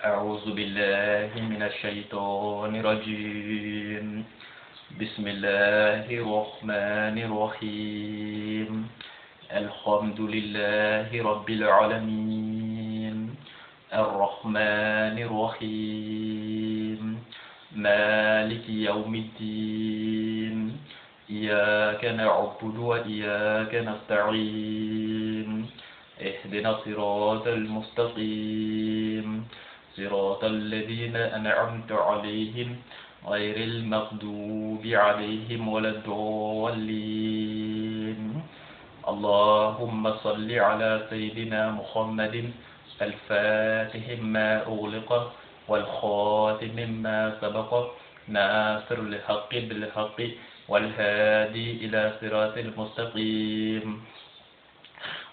أعوذ بالله من الشيطان الرجيم. بسم الله الرحمن الرحيم. الحمد لله رب العالمين. الرحمن الرحيم. مالك يوم الدين. إياك نعبد وإياك نستعين. اهدنا الصراط المستقيم. صراط الذين أنعمت عليهم غير المغضوب عليهم ولا الضالين. اللهم صل على سيدنا محمد الفاتح ما أغلق والخاتم ما سبق ناصر الحق بالحق والهادي إلى صراط المستقيم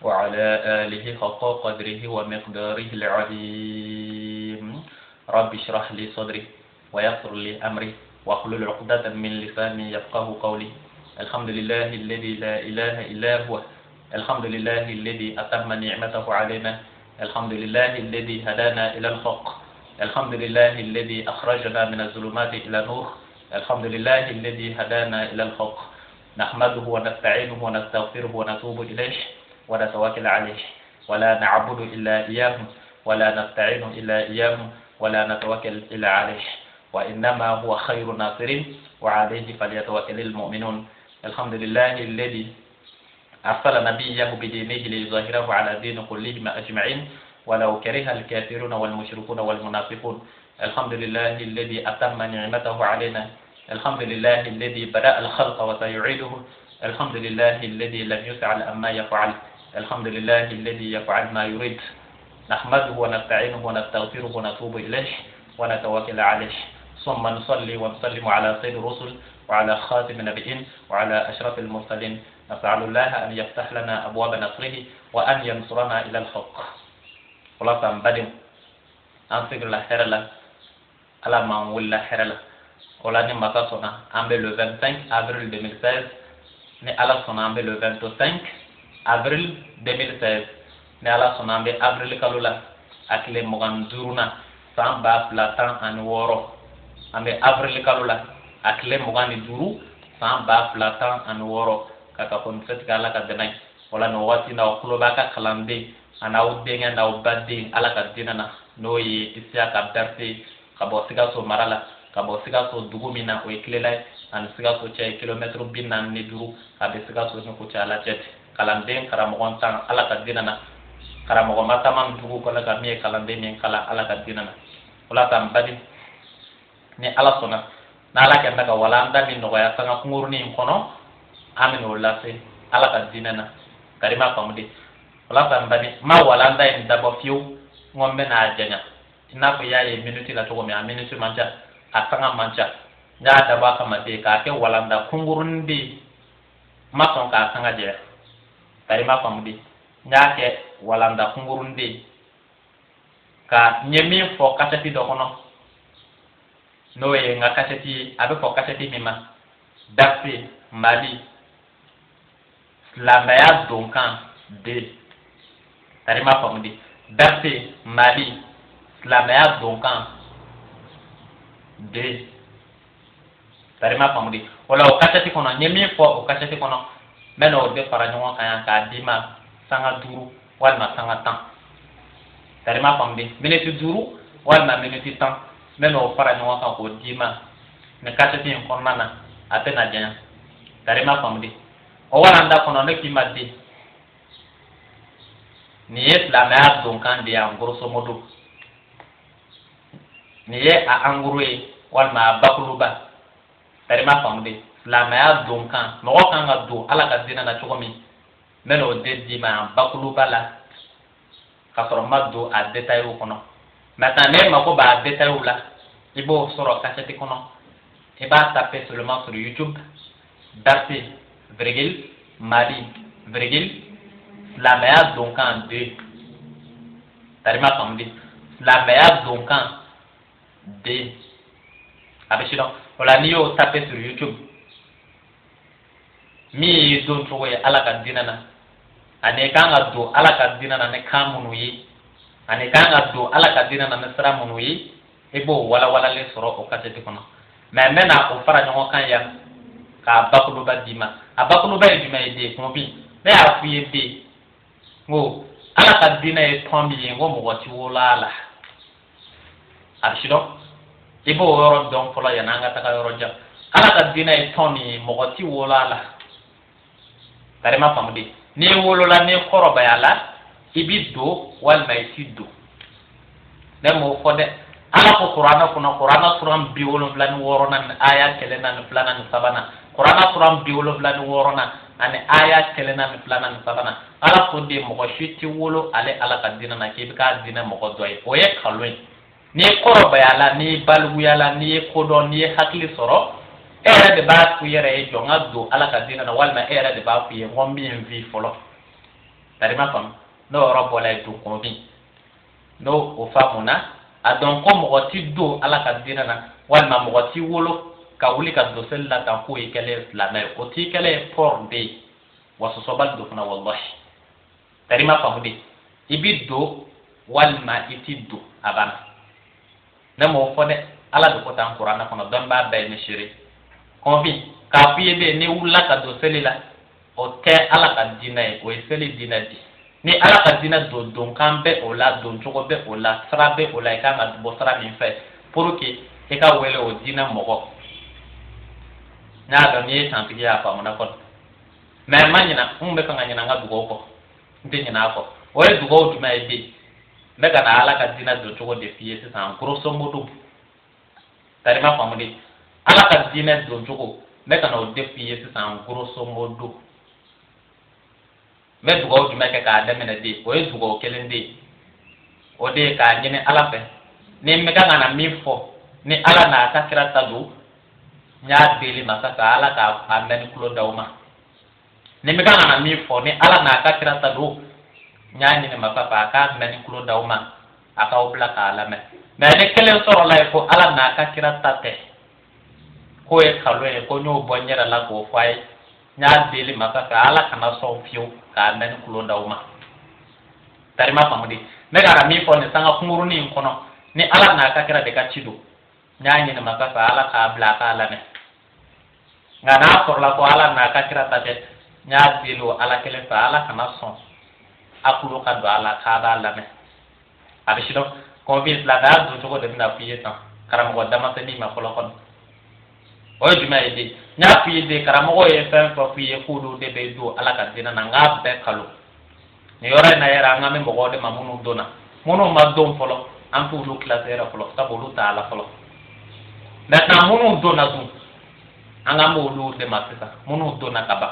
وعلى آله حق قدره ومقداره العظيم. رب اشرح لي صدري ويسر لي أمري واحلل عقدة من لساني يفقه قولي. الحمد لله الذي لا إله إلا هو. الحمد لله الذي أتم نعمته علينا. الحمد لله الذي هدانا إلى الحق. الحمد لله الذي أخرجنا من الظلمات إلى النور. الحمد لله الذي هدانا إلى الحق. نحمده ونستعينه ونستغفره ونتوب إليه ونتوكل عليه، ولا نعبد إلا إياه ولا نستعين إلا إياه ولا نتوكل إلا عليه، وإنما هو خير الناصرين وعليه فليتوكل المؤمنون. الحمد لله الذي أرسل نبيه بدينه ليظهره على دين كلهم أجمعين ولو كره الكافرون والمشركون والمنافقون. الحمد لله الذي أتم نعمته علينا. الحمد لله الذي بدأ الخلق وسيعيده. الحمد لله الذي لم يسأل عما يفعل. الحمد لله الذي يفعل ما يريد. نحمده ونستعينه ونستغفره ونتوب إليه ونتوكل عليه، ثم نصلي ونسلم على سيد الرسل وعلى خاتم النبيين وعلى أشرف المرسلين. نسأل الله أن يفتح لنا أبواب نصره وأن ينصرنا إلى الحق. خلاص an badenw, an sigila hɛrɛ la, Ala m'an wulila hɛrɛ la. O la, ni masa sɔnna, an bɛ le 25 avril 2016. Ni Ala sɔnna, an bɛ le 25 avril 2016. Ni Ala sɔnna, an bɛ avril kalo la, a tile 25 na, san 2016. An bɛ avril kalo la, a tile 25, san 2016, ka fɔ nin tigɛ Ala ka dɛmɛ ye. O la, nin wagati na, aw tulo b'a ka kalanden a n'aw denkɛ n'aw baden Ala ka diinɛ na, n'o ye Isiyaka Berete, ka bɔ Sikaso mara la, ka bɔ Sikaso dugu min na, o ye Kilela ye, ani Sikaso cɛ ye kilomɛtiri 45. A bɛ Sikaso ni Kucala cɛ ten. Kalanden karamɔgɔ tan Ala ka diinɛ na, karamɔgɔ ma taama dugu kɔnɔ ka min ye kalanden min kalan Ala ka diinɛ na. O la tan, baden, ni Ala sɔnna, n'Ala kɛn bɛ ka walanda min nɔgɔya sanga kunkurunin in kɔnɔ, an bɛn'o lase Ala ka diinɛ na. Karima faamu de. O la tan, baden, ma walanda in dabɔ fiyewu n ko n bɛna janya i n'a fɔ i y'a ye miniti la cogo min. A miniti man ca, a sanga man ca. N y'a dabɔ a kama de k'a kɛ walanda kunkurunin de ye. N ma sɔn k'a sanga jɛya. Karima faamu de. N y'a kɛ walanda kunkurunin de ye ka n ye min fɔ kasɛti dɔ kɔnɔ, n'o ye n ka kasɛti ye, a bɛ fɔ kasɛti min ma Berete Mali silamɛya donkan de. Karima faamu de. Berete Mali silamɛya donkan de. Karima faamu de. O la, o kasɛti kɔnɔ, n ye min fɔ o kasɛti kɔnɔ, n bɛ n'o de fara ɲɔgɔn kan yan k'a d'i ma sanga 5 walima sanga 10. Karima faamu de. Miniti 5 walima miniti 10, n bɛ n'o fara ɲɔgɔn kan k'o d'i ma nin kasɛti in kɔnɔna na. A tɛna janya. Karima faamu de. O walanda kɔnɔ, ne k'i ma di, nin ye silamɛya donkan de ye. En grosso modo, nin ye a en gros ye walima a bakuruba. Karima faamu de. Silamɛya donkan, mɔgɔ kan ka don Ala ka diinɛ na cogo min, n bɛ n'o de d'i ma yan bakuruba la, ka sɔrɔ n ma don a détail kɔnɔ. Maintenant, n'e mako b'a détail la, i b'o sɔrɔ kasɛti kɔnɔ. I b'a taper seulement sur YouTube: Berete virgule Mali virgule silamɛya donkan 2. Tarima faamu de. Silamɛya donkan 2, a bɛ sidɔn. O la, n'i y'o taper sur YouTube, min ye don cogo ye Ala ka diinɛ na, ani i kan ka don Ala ka diinɛ na ni kan minnu ye. Ani kan ka don Ala ka diinɛ na ni sira minnu ye, i b'o walawalalen sɔrɔ o kasɛti kɔnɔ. Mais n bɛna o fara ɲɔgɔn kan yan k'a bakuruba d'i ma. A bakuruba ye jumɛn ye den? Kɔnfin, ne y'a f'i ye den, n ko Ala ka diinɛ ye tɔn min ye, n ko mɔgɔ ti wolo a la. A bɛ si dɔn, i b'o yɔrɔ dɔn fɔlɔ yanni an ka taga yɔrɔ jan. Ala ka diinɛ ye tɔn min ye, mɔgɔ ti wolo a la. Tari ma faamu de? N'i wolola, n'i kɔrɔbayala, i bi don walima i ti don. Ne m'o fɔ dɛ. Ala ko Kuranɛ kɔnɔ, Kuranɛ suran 76 ni aya kelenna ni filanan ni sabanan, Kuranɛ suran 76 ani aya kelenna ni filanan ni sabanan, Ala ko de mɔgɔ si ti wolo ale Ala ka diinɛ na k'i bɛ k'a diinɛ mɔgɔ dɔ ye. O ye kalon ye. N'i kɔrɔbayala, n'i baliguyala, n'i ye kodɔn, n'i ye hakili sɔrɔ, e yɛrɛ de b'a f'i yɛrɛ ye jɔ n ka don Ala ka diinɛ na, walima e yɛrɛ de b'a f'i ye n ko n bɛ n vi fɔlɔ. Tari ma faamu? N'o yɔrɔ bɔla yen, don kɔnfin n'o o faamuna, a dɔn ko mɔgɔ ti don Ala ka diinɛ na, walima mɔgɔ ti wolo ka wuli ka don seli la tan k'o y'i kɛlen ye silamɛ ye. O t'i kɛlen ye pɔri de ye, wa sɔsɔbali don fana, walahi. Tari ma faamu de? I bi don walima i ti don, a banna. Ne m'o fɔ dɛ, Ala de ko tan Kuranɛ kɔnɔ. Dɔnnibaa bɛɛ ye ne seere. Kɔnfin, k'a f'i ye de, n'i wulila ka don seli la, o tɛ Ala ka diinɛ ye, o ye seli diinɛ di. Ni Ala ka diinɛ don, donkan bɛ o la, doncogo bɛ o la, sira bɛ o la, i kan ka bɔ sira min fɛ pour que i ka wele o diinɛ mɔgɔ. N y'a dɔn n'i ye santigi ye, a faamuna kɔni. Mais n ma ɲina, n kun bɛ fɛ ka ɲina n ka dugawu kɔ, n tɛ ɲinɛ a kɔ. O ye dugawu jumɛn ye den? N bɛ ka na Ala ka diinɛ don cogo de f'i ye sisan, grosso modo. Tari ma faamu de? Ala ka diinɛ don cogo, n bɛ ka na o de f'i ye sisan, grosso modo. N bɛ dugawu jumɛn kɛ k'a daminɛ de? O ye dugawu kelen de ye, o de ye k'a ɲini Ala fɛ, ni n bɛ kan ka na min fɔ, ni Ala n'a ka kira ta don, n y'a deli masa fɛ, Ala k'a mɛn ni tulo d'aw ma. Ni n bɛ kan ka na min fɔ, ni Ala n'a ka kira ta don, n y'a ɲini masa fɛ, a k'a mɛn ni tulo d'aw ma, a k'aw bila k'a lamɛn. Mais ni kelen sɔrɔla ye ko Ala n'a ka kira ta tɛ, k'o ye kalon ye, ko n y'o bɔ n yɛrɛ la k'o fɔ a ye, n y'a deli masa fɛ, Ala kana sɔn fiyewu k'a mɛn ni tulo d'aw ma. Tari ma faamu de? N bɛ ka na min fɔ nin sanga kunkurunin in kɔnɔ, ni Ala n'a ka kira de ka ci don, n y'a ɲini masa fɛ, Ala k'a bila a k'a lamɛn. Nka n'a sɔrɔla ko Ala n'a ka kira ta tɛ, n y'a deli o Ala kelen fɛ, Ala kana sɔn a tulo ka don a la k'a b'a lamɛn. A bɛ sidɔn kɔnfin silamɛya don cogo de bɛna f'i ye tan. Karamɔgɔ dama se min ma fɔlɔ kɔni, o ye jumɛn ye den? N y'a f'i ye den, karamɔgɔ ye fɛn fɛn f'i ye k'olu de bɛ don Ala ka diinɛ na, n k'a bɛɛ kalo. Nin yɔrɔ in na yɛrɛ, an ka bɛ mɔgɔw de ma minnu donna, minnu ma don fɔlɔ, an t'olu kilase yɛrɛ fɔlɔ, sabu olu t'a la fɔlɔ. Maintenant, minnu donna dun, an ka b'olu de ma sisan, minnu donna ka ban.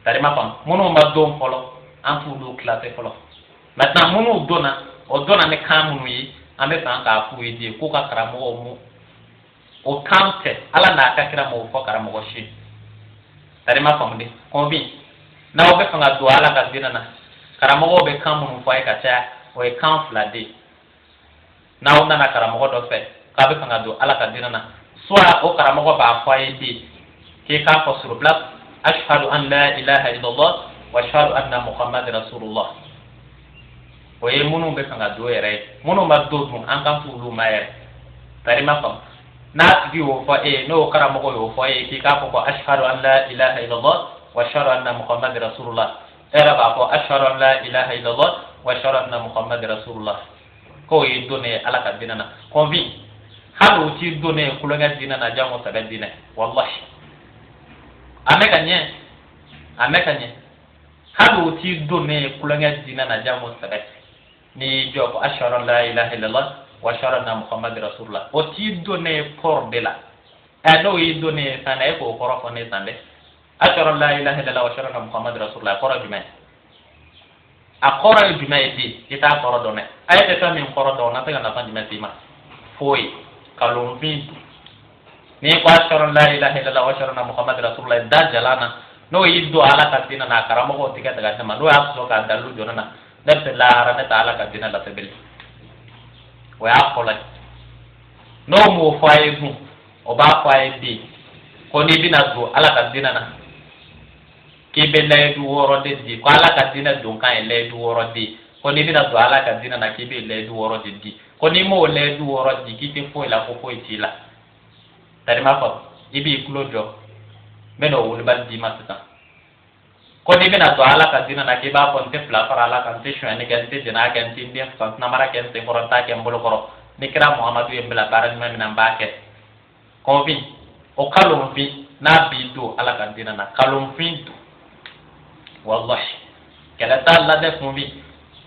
Tari ma faamu? Minnu ma don fɔlɔ, an t'olu kilase fɔlɔ. Maintenant, minnu donna, o donna ni kan minnu ye, an bɛ fɛ k'a f'u ye de k'u ka karamɔgɔw mu o kan tɛ. Ala n'a ka kira m'o fɔ karamɔgɔ si. Tari ma faamu de? Kɔnfin, n'aw bɛ fɛ ka don Ala ka diinɛ na, karamɔgɔw bɛ kan minnu fɔ a ye ka caya, o ye kan fila de ye. N'aw nana karamɔgɔ dɔ fɛ k'a bɛ fɛ ka don Ala ka diinɛ na, soit o karamɔgɔ b'a fɔ a ye de k'i k'a fɔ sur place: ashhadu an la ilaha illallah wa ashhadu anna muhammad rasulullah. O ye minnu bɛ fɛ ka don yɛrɛ ye. Minnu ma don dun, an kan t'olu ma yɛrɛ. Tari ma faamu? N'a tigi y'o fɔ e ye, n'o karamɔgɔ y'o fɔ e ye k'i k'a fɔ ko ashhadu an la ilaha illallah wa ashhadu anna muhammad rasulullah, e yɛrɛ b'a fɔ ashhadu an la ilaha illallah wa ashhadu anna muhammad rasulullah, k'o ye don ye Ala ka diinɛ na. Kɔnfin, hali o t'i don ye kulonkɛ diinɛ na, jango sɛbɛ diinɛ, wallahi. A mɛ ka ɲɛ, a mɛ ka ɲɛ. Hali o t'i don ye kulonkɛ diinɛ na, jango sɛbɛ. N'i y'i jɔ ko ashhadu an la ilaha illallah wa ashhadu anna muhammad rasulullah, o t'i don ye pɔr de la. Ɛ, n'o y'i don ye fɛn na, e k'o kɔrɔ fɔ ne san dɛ. Ashhadu an la ilaha illallah wa ashhadu anna muhammad rasulullah, a kɔrɔ jumɛn? A kɔrɔ ye jumɛn ye di? I t'a kɔrɔ dɔn dɛ. A ye tɛ fɛn min kɔrɔ dɔn, o na se ka nafa jumɛn s'i ma? Foyi. Kalonfin don. N'i ko ashhadu an la ilaha illallah wa ashhadu anna muhammad rasulullah da jalan na, n'o y'i don Ala ka diinɛ na, a karamɔgɔw tigɛ tigɛ ne ma, n'o y'a sɔrɔ k'a dalilu jɔ ne na, ne bɛ se lahara, ne tɛ Ala ka diinɛ lase bilen. O y'a fɔlɔ ye. N'o m'o fɔ a ye dun, o b'a fɔ a ye bi ko n'i bɛna don Ala ka diinɛ na, k'i bɛ layidu 6 de di, ko Ala ka diinɛ don kan ye layidu 6 de ye. Ko n'i bɛna don Ala ka diinɛ na, k'i bɛ layidu 6 de di. Ko n'i m'o layidu 6 di, k'i tɛ foyi la, ko foyi t'i la. Tari m'a faamu, i b'i tulo jɔ, n bɛ n'o wulibali d'i ma sisan. Ko n'i bɛna don Ala ka diinɛ na, k'i b'a fɔ n tɛ fila fara Ala kan, n tɛ sonyɛni kɛ, n tɛ jɛnɛya kɛ, n tɛ n den faga, n tɛna mara kɛ n sen kɔrɔ, n t'a kɛ n bolo kɔrɔ. Ni kira Muhamadu ye n bila baara ɲuman min na, n b'a kɛ. Kɔnfin, o kalonfin n'a b'i don Ala ka diinɛ na, kalonfin don, wallahi kɛlɛ t'a la dɛ. Kunfin,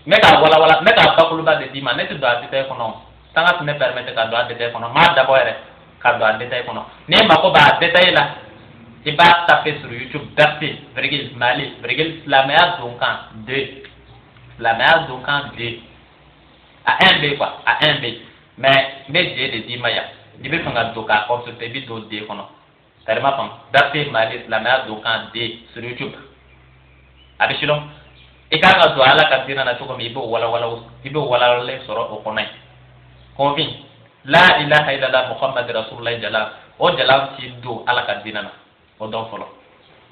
n bɛ k'a walawala, n bɛ k'a bakuruba de d'i ma. Ne tɛ don a détail kɔnɔ, sanga tɛ ne permettre ka don a détail kɔnɔ. N m'a dabɔ yɛrɛ ka don a détail kɔnɔ. N'i mako b'a détail la, i b'a taper sur YouTube: Berthé virgule Mali virgule silamɛya donkan 2, silamɛya donkan 2. A 1 bɛ yen quoi, a 1 bɛ yen, mais n bɛ 2 de d'i ma yan. N'i bɛ fɛ ka don k'a consulter, i bɛ don 2 kɔnɔ. Tari ma faamu, Berthé Mali silamɛya donkan 2 sur YouTube, a bɛ silon. I kan ka don Ala ka diinɛ na cogo min, i b'o walawala, i b'o walawalalen sɔrɔ o kɔnɔ yen. Kɔnfin, la ilaha illallah Muhammad rasulullah jala, o jala t'i don Ala ka diinɛ na. O dɔn fɔlɔ,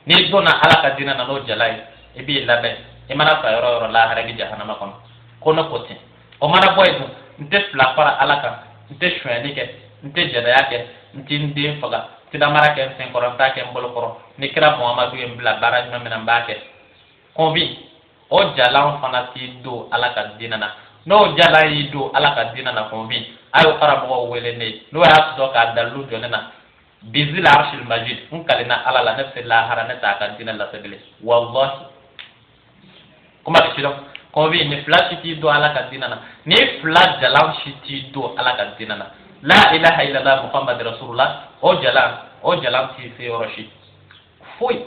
n'i donna Ala ka diinɛ na n'o jala ye, i b'i labɛn, i mana sa yɔrɔ o yɔrɔ, lahara i bɛ jahanama kɔnɔ. Ko ne ko ten. O mana bɔ yen dun, n tɛ fila fara Ala kan, n tɛ sonyɛli kɛ, n tɛ jɛnɛya kɛ, n tɛ n den faga, n tɛ namara kɛ n sen kɔrɔ, n t'a kɛ n bolo kɔrɔ. Ni kira Muhamadu ye n bila baara ɲuman min na, n b'a kɛ. Kɔnfin, o jalan fana t'i don Ala ka diinɛ na. N'o jalan y'i don Ala ka diinɛ na, kɔnfin, a y'o karamɔgɔw wele ne ye, n'o y'a sɔrɔ k'a dalilu jɔ ne na, bizil arshil majid, n kalina Ala la, ne bɛ se lahara, ne t'a ka diinɛ lase bilen, wallahi. Kuma bɛ sidɔn. Kɔnfin, ni fila si t'i don Ala ka diinɛ na, ni fila jalan si t'i don Ala ka diinɛ na. La ilaha illallah Muhammad rasulullah, o jalan, o jalan t'i se yɔrɔ si foyi.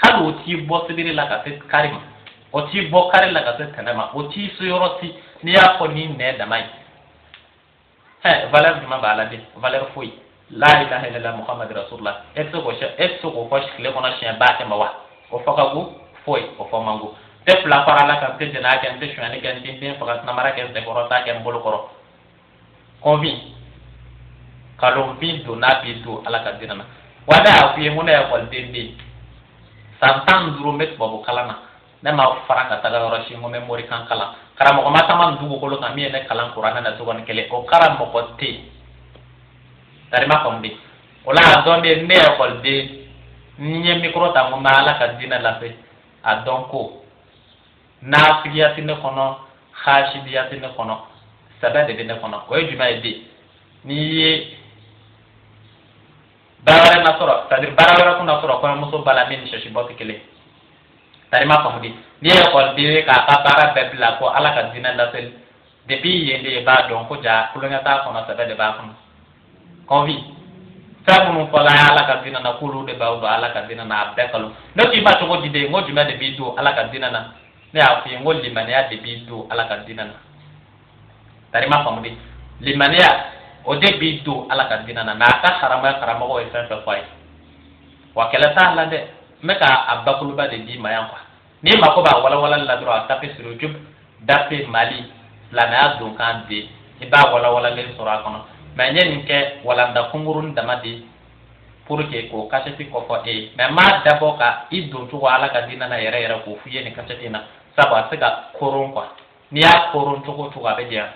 Hali o t'i bɔ sibiri la ka se kari ma, o t'i bɔ kari la ka se tɛnɛ ma, o t'i se yɔrɔ si. N'i y'a fɔ ni nɛ dama ye, ɛ valeur jumɛn b'a la de? Valeur foyi. La ilaha illallah Muhammad rasulullah, e tɛ se k'o, e tɛ se k'o fɔ tile kɔnɔ siɲɛ 100 000 wa? O fɔ ka go foyi, o fɔ man go. N tɛ fila fara Ala kan, n tɛ jɛnɛya kɛ, n tɛ sonyali kɛ, n tɛ n den faga, n tɛna mara kɛ n sen kɔrɔ, n t'a kɛ n bolo kɔrɔ. Kɔnfin, kalonfin don n'a b'i don Ala ka diinɛ na. Wa ne y'a f'i ye n ko ne ye ekɔliden de ye, san 15 n bɛ tubabu kalan na. Ne ma fara ka taga yɔrɔ si n ko n bɛ morikan kalan. Karamɔgɔ ma taama dugukolo kan min ye ne kalan kuranɛ na seconde kelen, o karamɔgɔ tɛ yen. Tari ma faamu de. O la a dɔn de, ne ye ekɔliden, ni n ye micro ta n ko n bɛ Ala ka diinɛ lase, a dɔn ko nafigiya tɛ ne kɔnɔ, hasidiya tɛ ne kɔnɔ, sɛbɛ de bɛ ne kɔnɔ. O ye jumɛn ye de? N'i ye baara wɛrɛ na sɔrɔ, c'est à dire baara wɛrɛ kun na sɔrɔ kɔɲɔmuso ba la min ni sɛsi bɔ tɛ kelen. Tari ma faamu de. N'i ye ekɔliden ye k'a ka baara bɛɛ bila ko Ala ka diinɛ laseli, depuis yen de i b'a dɔn ko ja kulonkɛ t'a kɔnɔ, sɛbɛ de b'a kɔnɔ. Kɔnfin, fɛn minnu fɔla Ala ka diinɛ na, k'olu de b'aw don Ala ka diinɛ na, a bɛɛ kalon. Ne k'i ma cogo di de? N ko jumɛn de b'i don Ala ka diinɛ na? Ne y'a f'i ye n ko limaniya de b'i don Ala ka diinɛ na. Tari ma faamu de. Limaniya, o de b'i don Ala ka diinɛ na. Mais a ka haramaya, karamɔgɔw ye fɛn fɛn fɔ a ye, wa kɛlɛ t'a la dɛ. N bɛ k'a bakuruba de d'i ma yan quoi. N'i mako b'a walawalali la dɔrɔn, a taper sur YouTube: Berthé Mali silamɛya donkan de, i b'a walawalalen sɔrɔ a kɔnɔ. Mais n ye nin kɛ walanda kunkurunin dama de pour que k'o kasɛti kɔfɔ e ye, mais n m'a dabɔ ka i don cogo Ala ka diinɛ na yɛrɛ yɛrɛ k'o f'i ye nin kasɛti in na, sabu a tɛ se ka koron quoi. N'i y'a koron cogo o cogo, a bɛ janya.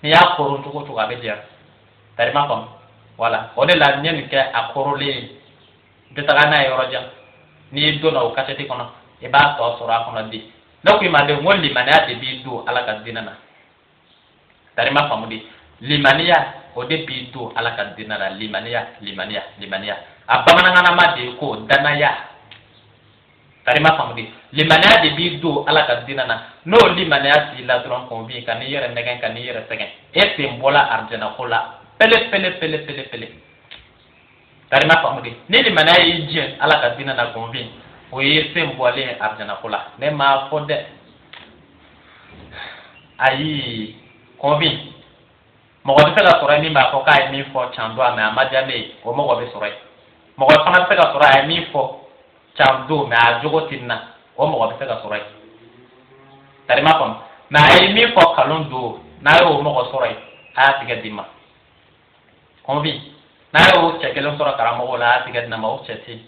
N'i y'a koron cogo o cogo, a bɛ janya. Tari ma faamu. Voilà, o de la n ye nin kɛ a korolen ye, n tɛ taga n'a ye yɔrɔ jan. N'i donna o kasɛti kɔnɔ, i b'a tɔ sɔrɔ a kɔnɔ di. Ne ko i ma de, n ko limaniya de b'i don Ala ka diinɛ na. Tari ma faamu de. Limaniya, o de b'i don Ala ka diinɛ na. Limaniya, limaniya, limaniya, a bamanankanama de ye ko danaya. Tari ma faamu de. Limaniya de b'i don Ala ka diinɛ na. N'o limaniya t'i la dɔrɔn, kɔnfin, ka n'i yɛrɛ nɛgɛn, ka n'i yɛrɛ sɛgɛn, e sen bɔla arijɛnɛ ko la pele pele pele pele pele. Tari ma faamu de. Ni limaniya y'i jɛ Ala ka diinɛ na, kɔnfin, o ye sen bɔlen arijɛnɛ ko la. Ne m'a fɔ dɛ, ayi. Kɔnfin, mɔgɔ bɛ se ka sɔrɔ min b'a fɔ k'a ye min fɔ can don, mais a ma diya ne ye, o mɔgɔ bɛ sɔrɔ yen. Mɔgɔ fana bɛ se ka sɔrɔ a ye min fɔ can don, mais a jogo tɛ n na, o mɔgɔ bɛ se ka sɔrɔ yen. Tari ma faamu. Mais a ye min fɔ kalon don, n'a y'o mɔgɔ sɔrɔ yen, a y'a tigɛ di ma. Kɔnfin, n'a y'o cɛ kelen sɔrɔ karamɔgɔ la, a y'a tigɛ di ma, o cɛ tɛ yen.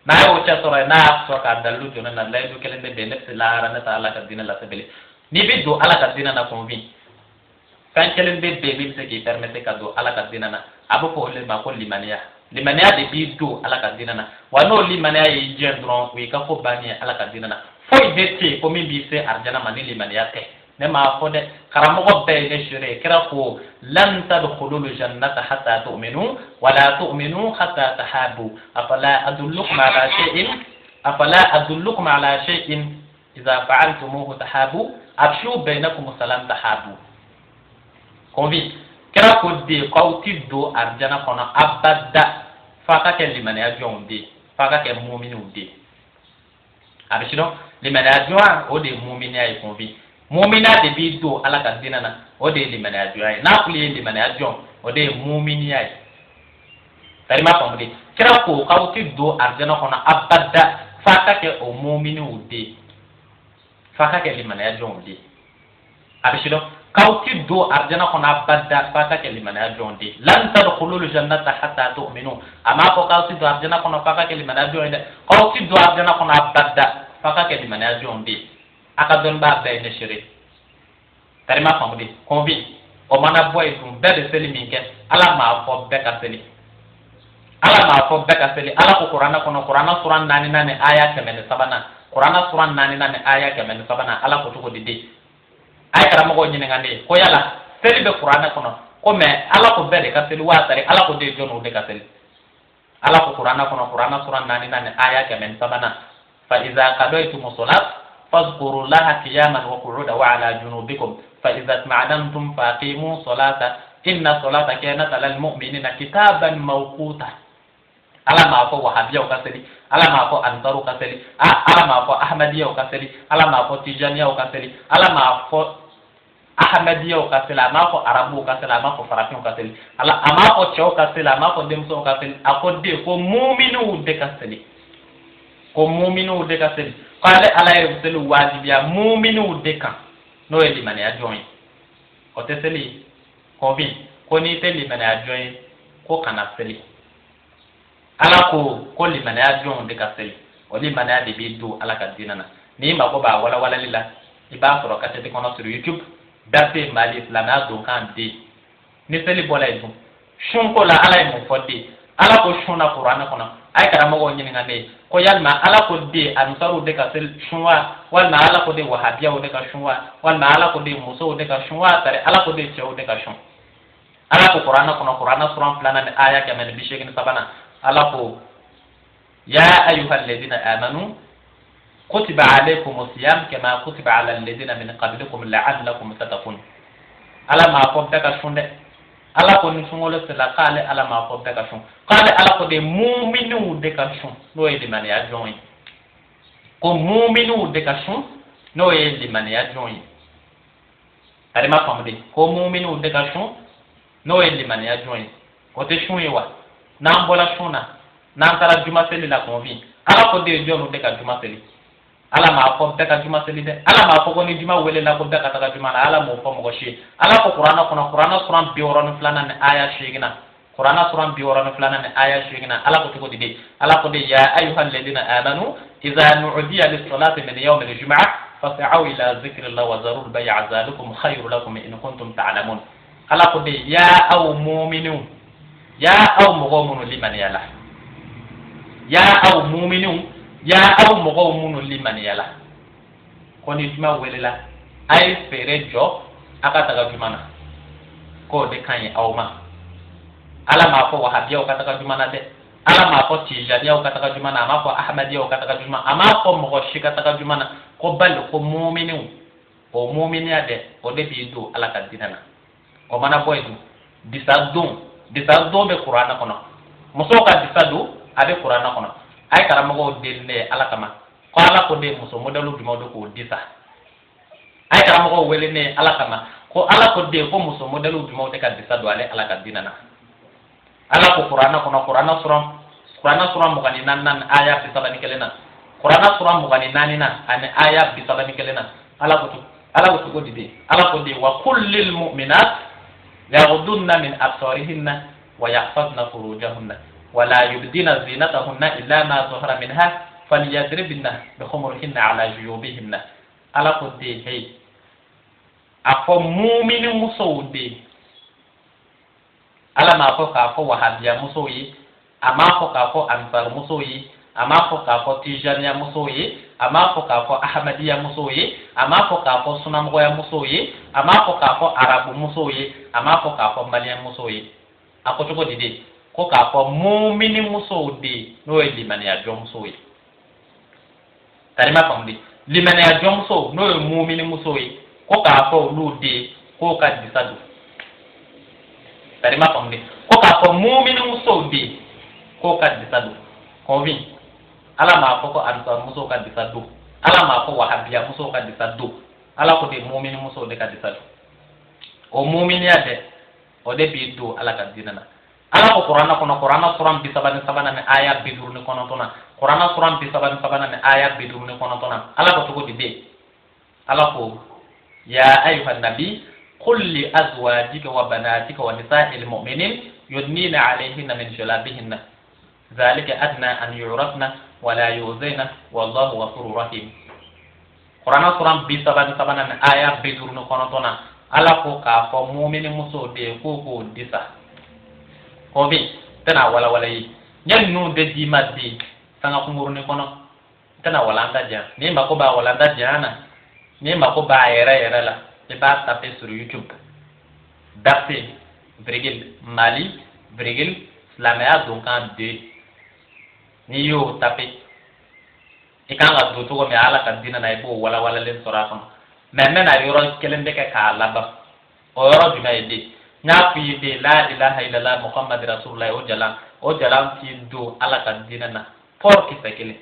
N'a y'o cɛ sɔrɔ yen, n'a y'a sɔrɔ k'a dalilu jɔ ne na, layidu kelen de bɛ yen, ne bɛ se lahara, ne tɛ Ala ka diinɛ lase bilen. N'i bɛ don Ala ka diinɛ na kunfin, fɛn kelen de bɛ yen min bɛ se k'i permettre ka don Ala ka diinɛ na, a bɛ fɔ o de ma ko limaniya. Limaniya de b'i don Ala ka diinɛ na. Wa n'o limaniya y'i jɛ dɔrɔn, o y'i ka ko bannen ye Ala ka diinɛ na. Foyi de tɛ yen ko min b'i se arijana ma ni limaniya tɛ. Ne m'a fɔ dɛ, karamɔgɔ bɛɛ ye ne seere ye. Kira ko lan tadkhulul jannata hatta tu'minu wala tu'minu hatta tahabu afala adullukum ala shay'in afala adullukum ala shay'in idha fa'altumuhu tahabu afshu bainakum salam tahabu. Konvi kira ko de k'aw ti don arijana kɔnɔ abada f'a ka kɛ limaniya jɔnw de ye, f'a ka kɛ muminiw de ye. A bɛ sidɔn limaniya jɔn, o de ye muminiya ye. Konvi muminiya de b'i don Ala ka diinɛ na, o de ye limaniya jɔnya ye. N'a fɔli ye limaniya jɔn, o de ye muminiya ye. Tari ma faamu de. Kira ko k'aw ti don arijana kɔnɔ abada f'a ka kɛ o muminiw de ye, f'a ka kɛ limaniya jɔnw de ye. A bɛ sidɔn k'aw ti don arijana kɔnɔ abada f'a ka kɛ limaniya jɔn de ye. Lan tadkhulul jannata hatta tu'minu. A m'a fɔ k'aw ti don arijana kɔnɔ f'a ka kɛ limaniya jɔn ye dɛ, k'aw ti don arijana kɔnɔ abada f'a ka kɛ limaniya jɔn de ye. A ka dɔnnibaa bɛɛ ye ne seere. Tari ma faamu de. Kɔnfin o mana bɔ yen dun, bɛɛ bɛ seli min kɛ, Ala m'a fɔ bɛɛ ka seli. Ala m'a fɔ bɛɛ ka seli. Ala ko kuranɛ kɔnɔ, kuranɛ sura 4nan ni aya 103nan, kuranɛ sura 4nan ni aya 103nan, Ala ko cogo di de? A ye karamɔgɔw ɲininka ne ko yala seli bɛ kuranɛ kɔnɔ ko mɛ Ala ko bɛɛ de ka seli wa? Tari Ala ko de jɔnw de ka seli? Ala ko kuranɛ kɔnɔ, kuranɛ sura 4nan ni aya 103nan, fa iza qadaytum salat fadhkuru llaha qiyaman wa qu'udan wa ala junubikum fa iza itma'nantum faqimu salata inna salata kanat alal mu'minina kitaban mawquta. Ala m'a fɔ wahabiyaw ka seli, Ala m'a fɔ ansaruw ka seli, Ala m'a fɔ ahmadiyaw ka seli, Ala m'a fɔ tijaniyaw ka seli, Ala m'a fɔ ahmadiyaw ka seli, a m'a fɔ arabuw ka seli, a m'a fɔ farafinw ka seli, Ala a m'a fɔ cɛw ka seli, a m'a fɔ denmisɛnw ka seli. A ko de ko muminiw de ka seli, ko muminiw de ka seli, k'ale Ala ye seli wajibiya muminiw de kan, n'o ye limaniya jɔn ye. O tɛ seli kɔfin ko n'i tɛ limaniya jɔn ye ko kana seli. Ala ko ko limaniya jɔnw de ka seli, o limaniya de b'i don Ala ka diinɛ na. N'i mako b'a walawalali la, i b'a sɔrɔ kasɛti kɔnɔ sur YouTube, Berté Mali silamɛya donkan den. Ni seli bɔla yen dun, sunko la Ala ye mun fɔ den? Ala ko sun na kuranɛ kɔnɔ. A ye karamɔgɔw ɲininka ne ye ko yalima Ala ko den ansaruw de ka seli sun wa, walima Ala ko de wahabiyaw de ka sun wa, walima Ala ko de musow de ka sun wa, tari Ala ko de cɛw de ka sun? Ala ko kuranɛ kɔnɔ, kuranɛ suran 2nan ni aya 183nan, Ala ko ya ayuha alladhina amanu kutiba alaykum siyam kama kutiba ala alladhina min qablikum la'allakum tattaqun. Ala m'a fɔ bɛɛ ka sun dɛ. Ala ko ni sunkalo sera k'ale Ala m'a fɔ bɛɛ ka sun, k'ale Ala ko de muminiw de ka sun, n'o ye limaniya jɔn ye. Ko muminiw de ka sun, n'o ye limaniya jɔn ye. Tari ma faamu de. Ko muminiw de ka sun, n'o ye limaniya jɔn ye. O tɛ sun ye wa? N'an bɔra sun na, n'an taara juma seli la, kɔnfin Ala ko de jɔnw de ka juma seli? Ala m'a fɔ bɛɛ ka juma seli dɛ. Ala m'a fɔ ko ni juma welela ko bɛɛ ka taga juma na. Ala m'o fɔ mɔgɔ si ye. Ala ko kuranɛ kɔnɔ, kuranɛ suran 62nan ni aya 8nan, kuranɛ suran 62nan ni aya 8nan, Ala ko cogo di de? Ala ko de ya ayuha alladhina amanu idha nu'diya lis-salati min yawm al-jum'ah fas'au ila dhikrillah wa zarul bay'a zalikum khayru lakum in kuntum ta'lamun. Ala ko de ya aw mu'minu, ya aw mɔgɔw minnu limaniya la, ya aw mu'minu, ya aw mɔgɔw minnu limaniya la, ko ni juma welela a ye feere jɔ a ka taga juma na, k'o de ka ɲi aw ma. Ala m'a fɔ wahabiyaw ka taga juma na dɛ. Ala m'a fɔ tijaniyaw ka taga juma na, a m'a fɔ ahmadiyaw ka taga juma, a m'a fɔ mɔgɔ si ka taga juma na. Ko bali ko muminiw, o muminiya dɛ, o de b'i don Ala ka diinɛ na. O mana bɔ yen dun, disa don, disa don bɛ kuranɛ kɔnɔ. Musow ka disa don, a bɛ kuranɛ kɔnɔ. A ye karamɔgɔw deli ne ye Ala kama ko Ala ko de muso modɛli jumɛnw de k'o disa? A ye karamɔgɔw wele ne ye Ala kama ko Ala ko de ko muso modɛli jumɛnw de ka disa don ale Ala ka diinɛ na? Ala ko kuranɛ kɔnɔ, kuranɛ suran 24nan ni aya 31 na, kuranɛ suran 24nan ani aya 31 na, Ala ko cogo di de? Ala ko de wa kullil mu'minat yaghdunna min absarihinna wa yahfazna furujahunna wa la yubdina zinatahunna illa ma zahara minha falyadribna bi khumurihinna ala juyubihinna. Ala ko de hey. A fɔ mumini musow de. Ala m'a fɔ k'a fɔ wahabiya musow ye, a m'a fɔ k'a fɔ ansar musow ye, a m'a fɔ k'a fɔ tijaniya musow ye, a m'a fɔ k'a fɔ ahmadiya musow ye, a m'a fɔ k'a fɔ sunamɔgɔya musow ye, a m'a fɔ k'a fɔ arabu musow ye, a m'a fɔ k'a fɔ maliyɛn musow ye. A ko cogo di de? Ko k'a fɔ mumini musow de, n'o ye limaniya jɔnmusow ye. Tarima faamu de, limaniya jɔnmusow, n'o ye mumini musow ye, ko k'a fɔ olu de k'o ka disa don. Tarima faamu de, ko k'a fɔ mumini musow de k'o ka disa don. Kɔnfin, Ala m'a fɔ ko ansar musow ka disa don, Ala m'a fɔ wahabiya musow ka disa don. Ala ko de mumini musow de ka disa don. O muminiya dɛ, o de b'i don Ala ka diinɛ na. Ala ko Kuranna kɔnɔ, Kuranna suran 33nan ni aya 59na, Kuranna suran 33nan ni aya 59na, Ala ko cogo di de? Ala ko: ya ayuha nabi qul li azwajika wa banatika wa nisa'il mu'minin yudnina alayhinna min jalabihinna zalika adna an yu'rafna wala yu'zayna wallahu ghafurur rahim. Kuranna suran 33nan ni aya 59na, Ala ko k'a fɔ mumini musow de ye k'u k'o disa. Kɔfin tɛna walawala ye, n ye ninnu de d'i ma bi sanga kunkurunin kɔnɔ, n tɛna walanda jan. N'i mako b'a walanda jan na, n'i mako b'a yɛrɛ yɛrɛ la, i b'a taper sur YouTube: verset virgule Mali virgule silamɛya donkan 2. N'i y'o taper, i kan ka don cogo min Ala ka diinɛ na, i b'o walawalalen sɔrɔ a kɔnɔ. Mɛ n bɛna yɔrɔ kelen de kɛ k'a laban. O yɔrɔ jumɛn ye de? N y'a f'i ye de, la ilaha illallah Muhammad rasulullah, o jalan, o jalan t'i don Ala ka diinɛ na fɔrɔ kisɛ kelen.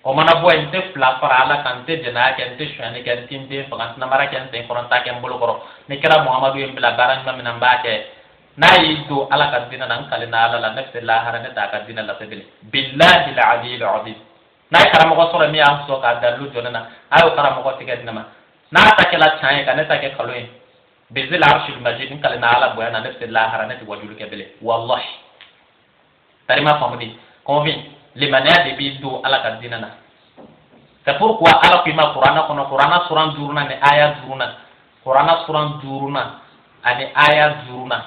O mana bɔ yen, n tɛ fila fara Ala kan, n tɛ jɛnɛya kɛ, n tɛ sonyani kɛ, n tɛ n den faga, n tɛna mara kɛ n sen kɔrɔ, n t'a kɛ n bolo kɔrɔ. Ni kɛra Muhamadu ye n bila baara ɲuman min na, n b'a kɛ. N'a y'i don Ala ka diinɛ na, n kalenna Ala la, ne bɛ se lahara, ne t'a ka diinɛ lase bilen. Billahi al-aliyyil azim. N'a ye karamɔgɔ sɔrɔ min y'a sɔn k'a dalilu jɔ ne na, a y'o karamɔgɔ tigɛ di ne ma. N'a ta kɛla tiɲɛ ye ka ne ta kɛ kalon ye, bizil arshil majid, n kalenna Ala bonya na, ne bɛ se lahara, ne tɛ wajulu kɛ bilen, wallahi. Tarima faamu di? Kɔnfin, limaniya de b'i don Ala ka diinɛ na. C'est pourquoi Ala ko i ma Kuranna kɔnɔ, Kuranna suran duurunan ni aya duurunan, Kuranna suran duurunan ani aya duurunan,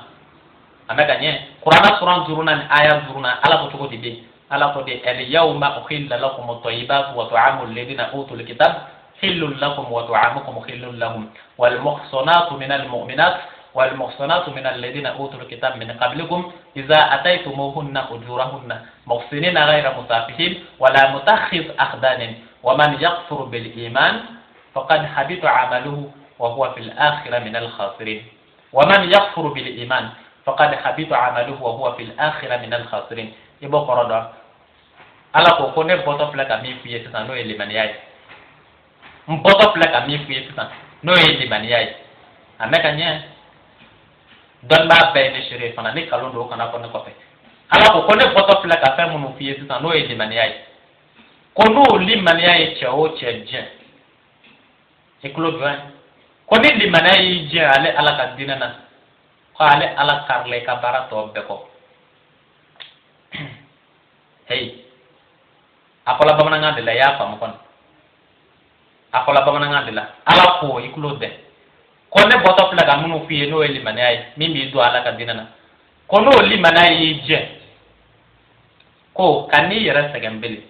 a bɛ ka ɲɛ, Kuranna suran duurunan ni aya duurunan, Ala ko cogo di de? Ala ko de: al yawma uhilla lakum at-tayyibat wa ta'amu alladhina utul kitab hillun lakum wa ta'amukum hillun lahum wal muhsanatu minal mu'minat wal muhsanatu minal ladina utul kitab min qablikum idza ataytumuhunna ujurahunna muhsinina ghayra musafihin wala mutakhidh akhdanin wa man yakfur bil iman faqad habita amaluhu wa huwa fil akhirah minal khasirin. Wa man yakfur bil iman faqad habita amaluhu wa huwa fil akhirah minal khasirin. I b'o kɔrɔ dɔn. Ala ko ko ne bɔtɔ filɛ ka min f'i ye sisan, n'o ye limaniya ye, n bɔtɔ filɛ ka min f'i ye sisan, n'o ye limaniya ye, a mɛ ka ɲɛ, dɔnnibaa bɛɛ ye ne seere fana. Ni kalon don, o kana fɔ ne kɔfɛ. Ala ko ko ne bɔtɔ filɛ ka fɛn minnu f'i ye sisan, n'o ye limaniya ye, ko n'o limaniya ye cɛ o cɛ jɛ, i tulo jɔ ye, ko ni limaniya y'i jɛ ale Ala ka diinɛ na, ko ale Ala karila i ka baara tɔ bɛɛ kɔ. Hey, a fɔla bamanankan de la, i y'a faamu kɔni. A fɔla bamanankan de la. Ala ko, i tulo dɛ, ko ne bɔtɔ filɛ ka minnu f'i ye, n'o ye limaniya ye min b'i don Ala ka diinɛ na, ko n'o limaniya y'i jɛ, ko ka n'i yɛrɛ sɛgɛn bele,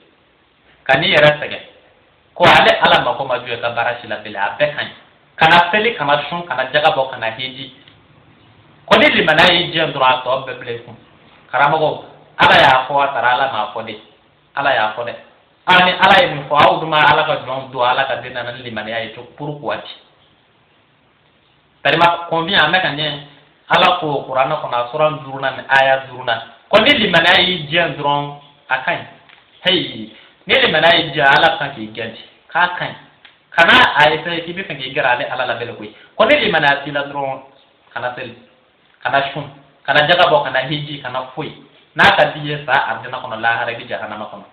ka n'i yɛrɛ sɛgɛn, ko ale Ala mako ma jɔ i ka baara si la bele. A bɛɛ ka ɲi, kana seli, kana sun, kana jaga bɔ, kana hiji. Ko ni limaniya y'i jɛ dɔrɔn, a tɔ bɛɛ bila i kun. Karamɔgɔ, Ala y'a fɔ, a taara Ala m'a fɔ de. Ala y'a fɔ dɛ. Ala ni Ala ye min fɔ, aw dun ma Ala ka jɔn don Ala ka diinɛ na ni limaniya ye cogo pourquoi di? Tarima convient, a mɛ ka ɲɛ. Ala ko Kuranɛ kɔnɔ, a suran duurunan ni aya duurunan, ko ni limaniya y'i jɛ dɔrɔn, a ka ɲi. Heyi, ni limaniya y'i jɛ, Ala kan k'i gɛn k'a ka ɲi. Kana a essayer k'i bɛ fɛ k'i gɛrɛ ale Ala la bɛlɛ koyi. Ko ni limaniya t'i la dɔrɔn, kana seli, kana sun, kana jaga bɔ, kana hiji, kana foyi. N'a ka di ye, sa arijana kɔnɔ, lahara i bɛ jahanama kɔnɔ.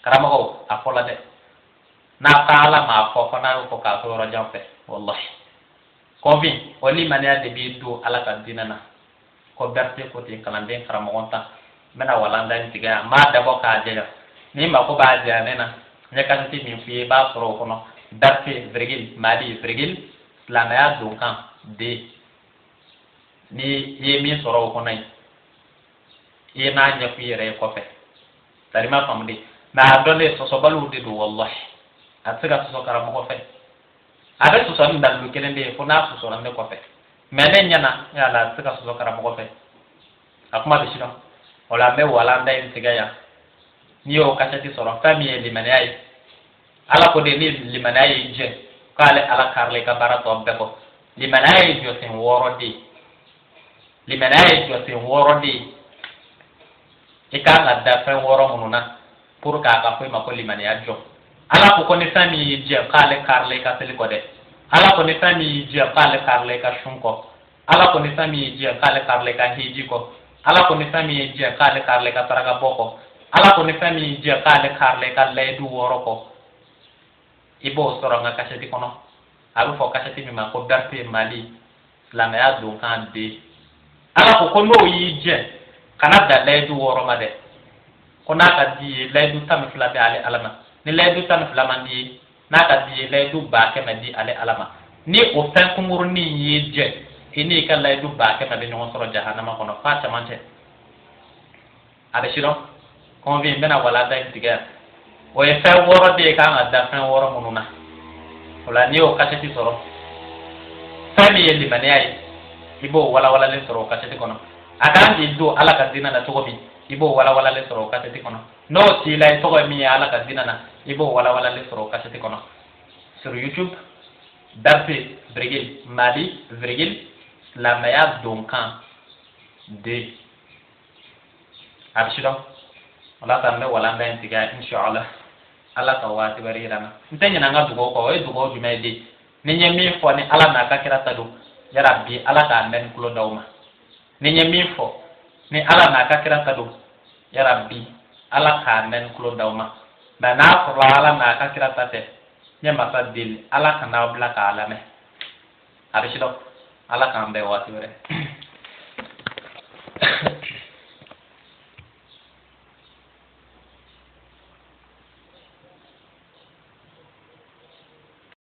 Karamɔgɔw, a fɔla dɛ. N'a ka Ala m'a fɔ fana, y'o fɔ k'a to yɔrɔ jan fɛ, wallahi. Kɔfin, o limaniya de b'i don Ala ka diinɛ na. Ko berse ko ten, kalanden karamɔgɔ tan, n bɛna walanda in tigɛ yan. N b'a dabɔ k'a jɛya. N'i mako b'a jɛya ne na, n ye kasɛti min f'i ye, i b'a sɔrɔ o kɔnɔ: berse virgule Mali virgule Silamɛya donkan de, ni i ye min sɔrɔ o kɔnɔ yen, i ye n'a ɲɛfɔ i yɛrɛ ye kɔfɛ. Tari ma faamu de, mɛ a dɔn de sɔsɔbaliw de don. Wallahi, a tɛ se ka sɔsɔ karamɔgɔ fɛ. A bɛ sɔsɔ ni dalilu kelen de ye, fo n'a sɔsɔra ne kɔfɛ. Mɛ ne ɲɛna yala, a tɛ se ka sɔsɔ karamɔgɔ fɛ. A kuma bɛ sidɔn. O la, n bɛ walanda in tigɛ yan. N'i y'o kasɛti sɔrɔ, fɛn min ye limaniya ye, Ala ko de, ni limaniya y'i jɛ, k'ale Ala karila i ka baara tɔ bɛɛ kɔ. Limaniya ye jɔsen 6 de ye. Limaniya ye jɔsen 6 de ye. I kan ka da fɛn 6 minnu na pour k'a ka fɔ i ma ko limaniya jɔ. Ala ko ni fɛn min y'i jɛ, k'ale karila i ka seli kɔ dɛ. Ala ko ni fɛn min y'i jɛ, k'ale karila i ka sun kɔ. Ala ko ni fɛn min y'i jɛ, k'ale karila i ka hiji kɔ. Ala ko ni fɛn min y'i jɛ, k'ale karila i ka saraka bɔ kɔ. Ala ko ni fɛn min y'i jɛ, k'ale karila i ka layidu 6 kɔ. I b'o sɔrɔ n ka kasɛti kɔnɔ. A bɛ fɔ kasɛti min ma ko Berthé Mali silamɛya donkan de. Ala ko n'o y'i jɛ, kana da layidu 6 ma dɛ. Ko n'a ka di ye, layidu 12 bɛ ale Ala ma. Ni layidu 12 man di ye, n'a ka di ye, layidu 100 000 di ale Ala ma. Ni o fɛn kunkurunin y'i jɛ, i n'i ka layidu 100 000 bɛ ɲɔgɔn sɔrɔ jahanama kɔnɔ f'a cɛmancɛ. A bɛ sidɔn kɔnfin. N bɛna walanda in tigɛ yan. O ye fɛn 6 de ye, kan ka da fɛn 6 minnu na. O la, n'i y'o kasɛti sɔrɔ, fɛn min ye limaniya ye, i b'o walawalalen sɔrɔ o kasɛti kɔnɔ. A kan k'i don Ala ka diinɛ na cogo min, i b'o walawalalen sɔrɔ o kasɛti kɔnɔ. N'o t'i la, i tɔgɔ ye min ye Ala ka diinɛ na, i b'o walawalalen sɔrɔ o kasɛti kɔnɔ. Sur YouTube, Berthé virgule Mali virgule silamɛya donkan de. A bɛ sidɔn. Ala ka n bɛ walanda in tigɛ, inshallah, Ala ka waati wɛrɛ yira n na. N tɛ ɲinɛ n ka dugawu kɔ. O ye dugawu jumɛn ye de? Ni n ye min fɔ, ni Ala n'a ka kira ta don, yarabi, Ala k'a mɛn ni tulo d'aw ma. Ni n ye min fɔ, ni Ala n'a ka kira ta don, yarabi, Ala k'a mɛn ni tulo d'aw ma. Mɛ n'a sɔrɔla Ala n'a ka kira ta tɛ, n ye masa deli, Ala ka n'aw bila k'a lamɛn. A bɛ sidɔn. Ala k'an bɛn waati wɛrɛ.